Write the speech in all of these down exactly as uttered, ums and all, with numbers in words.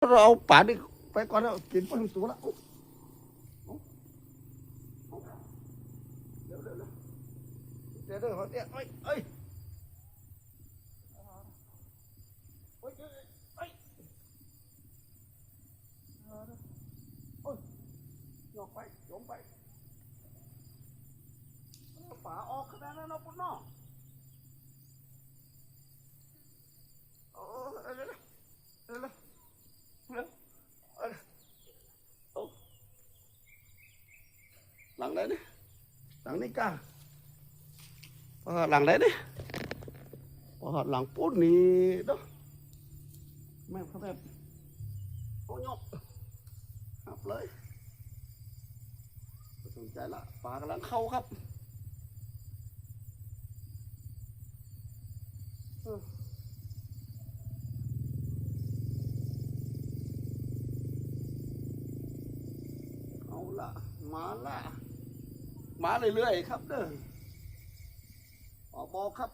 เราเอาปลานี่ไปก่อนแล้ว กินไปทั้งตัวละ โอ้ โอ้ โอ้ เดี๋ยวเดี๋ยวเดี๋ยว เดี๋ยวเดี๋ยวเดี๋ยว เอ้ย เอ้ย เอ้ย เอ้ย เอ้ย เอ้ย โอ้ย หยอกไป หยอกไป ปลาออกขนาดนั้นเนาะ ปุ้นเนาะ โอ้ เร็วเร็วเร็วเร็วเร็ว เอ้ย โอ้ หลังไหนเนี่ย หลังนี้กล้า เออ หลังไหนเนี่ย พอหลังปุ้นนี่เนาะ แม่นครับแม่น โอ้ยก หับเลย ไม่สนใจละ ปลากำลังเข้าครับ เออ เอาละ มาละ มาเรื่อยๆครับเด้อ ออกบอกครับ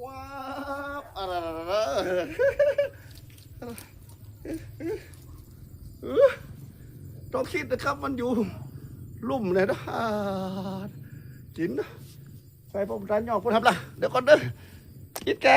ว้าว อะไรๆๆ เออ ต้องคิดนะครับ มันอยู่ลุ่มเลยนะ อ่า กินนะ ไปพวกร้านยอกพวกทำละ เดี๋ยวก่อนเด้อ คิดแก